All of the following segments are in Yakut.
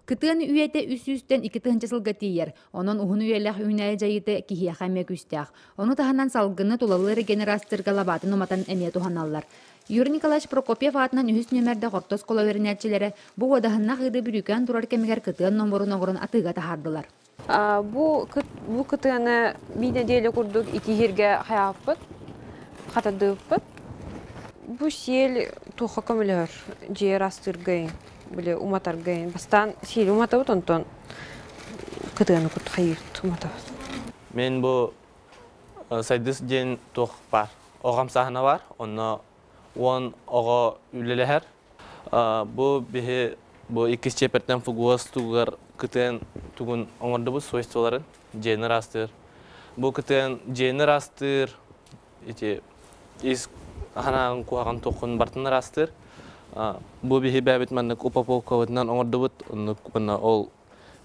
Кытыан үйэтэ 300-тэн 2000 сылга тиийэр, онон уһун үйэлээх үүнээйи дьайыыта киһиэхэ эмиэ күүстээх. Ону таһынан салгыны тулалыыр генерастырга лабаатын уматан эмиэ туһаналлар. Юрий Николаевич Прокопьев аатынан үһүс нүөмэрдээх орто оскуола үөрэнээччилэрэ бу уодаһыннаах ыды бүрүүкээн турар кэмигэр кытыан номурун оҥорон атыыга таһаардылар. Бу бу кытыаны биир нэдиэлэ курдук итиһиргэ хайааппыт, хатардыыппыт. Бу сиэл туохха көмөлөһөр? Дьиэ ырастыыргайын, били уматаргайын. Бастаан сиэли уматабыт, онтон кытыаны кут хайыырт уматабыт. Мен бу Сайдыс диэн туох баар. Оҕо хамсааһына бар, онно 10 оҕо үлэлэһэр. Бу биһи бу иккис чиэппэртэн фугуос тугар кытыан тугун оҥордубут свойстволарын дьиэни ыраастыыр. Бу кытыан дьиэни ыраастыыр ити ис ханаан куһаҕан туоххун бартын ыраастыыр. Бу биһи бэйэбит маннык упаковкабытынан оҥордубут. Оннук уонна ол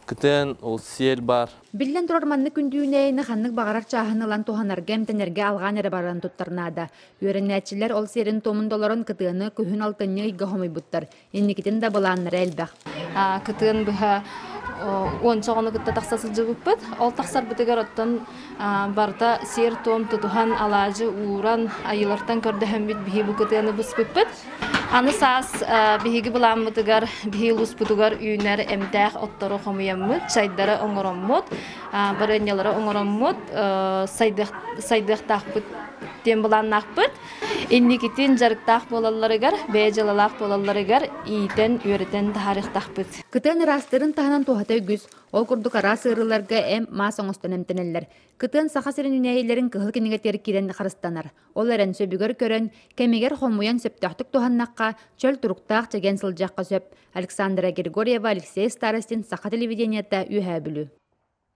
Кытыан, ол сиэл баар. Биллэн турар, маннык күндүүнэйини ханнык баҕарар чааһын ылан туһанарга, эмтэнэргэ алҕаан эрэ баран туттар наада. Үөрэнээччилэр ол сиэрин-туомун толорон кытыаны күһүн алтынньы ыйга хомуйбуттар. Инникитин да былааннара элбэх. Кытыан быһа уонча оҕону кытта тахса сылдьыбыппыт. Ол тахсарбытыгар оттон барыта сиэр-туом тутуһан, алаадьы ууран, айыылартан көрдөһөммүт биһи бу кытыаны быспыппыт. Аны саас биһиги былааммытыгар, биһи улууспутугар үүнэр эмтээх оттору хомуйаммыт, чайдары оҥороммут, барыанньалары оҥороммут, сайдыахтаахпыт диэн былааннаахпыт. Инникитин дьарыктаах буолалларыгар, бэйэ дьыалалаах буолалларыгар иитэн, үөрэтэн таһаарыахтаахпыт. Кытыан ыраастыырын таһынан туһата үгүс. Ол курдук араас ыарыыларга эм маас оҥостон эмтэнэллэр. Кытыан Саха сирин үүнээйилэрин кыһыл кинигэтигэр киирэн харыстанар. Ол эрэн сөбүгэр көрөн, кэмигэр хомуйан сөптөөхтүк туһаннахха, чөл туруктаах чэгиэн сылдьыахха сөп. Александра Григорьева, Алексей Старостин, Саха телевидениета, Үөһээ Бүлүү.